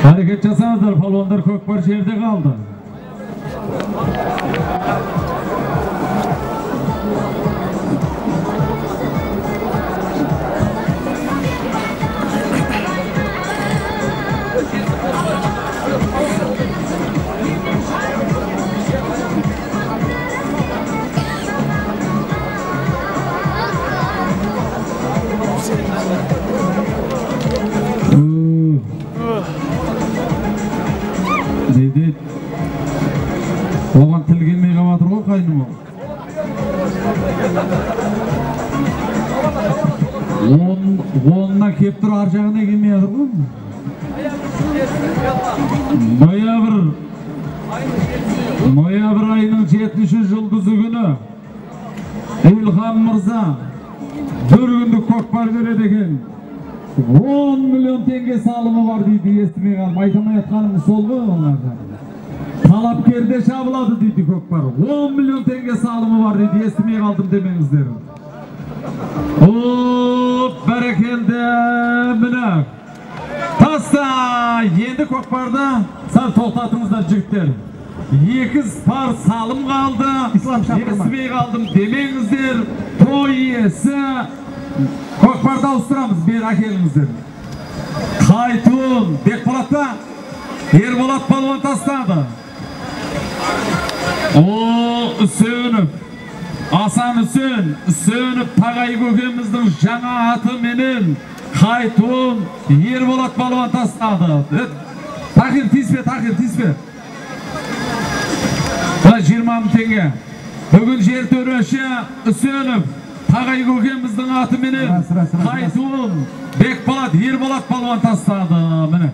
Әрекет жасаңыздар, палуандар көкпар жерде қалды. Дейді, оған тіл келмей қалып жатыр ғой қайным ол. Онына кеп тұр, ар жағына келмей жатыр ғой. Ноябрь айының 7-ші жұлдызы күні Илхам мырза бір күндік көкпар береді екен. 10 миллион теңге салымы бар дейді, естімей қалдым. Айта алмай жатқаным сол ғой оларға. Талапкерде шабылады дейді көкпар. 10 миллион теңге салымы бар дейді, естімей қалдым демеңіздер. Оп, бәрекелді, міне. Таста, енді көкпарды сәл тоқтатыңыздар жігіттер. 2 пар салым қалды. Естімей қалдым демеңіздер. Той иесі көкпарды ауыстырамыз, бері әкеліңіздер. Қайтуын Бекболат па? Ерболат палуан тастады. О, Үсенов, Асан Үсен, Үсенов Тағай көкеміздің жаңа атыменен Қайтуын Ерболат палуан тастады. Тахир тиіспе, Тахир тиіспе. Мына 20 мың теңге. Бүгін жер төреші Үсенов Тағай көкеміздің атыменен Қайтуын Бекболат Ерболат палуан тастады. Міне.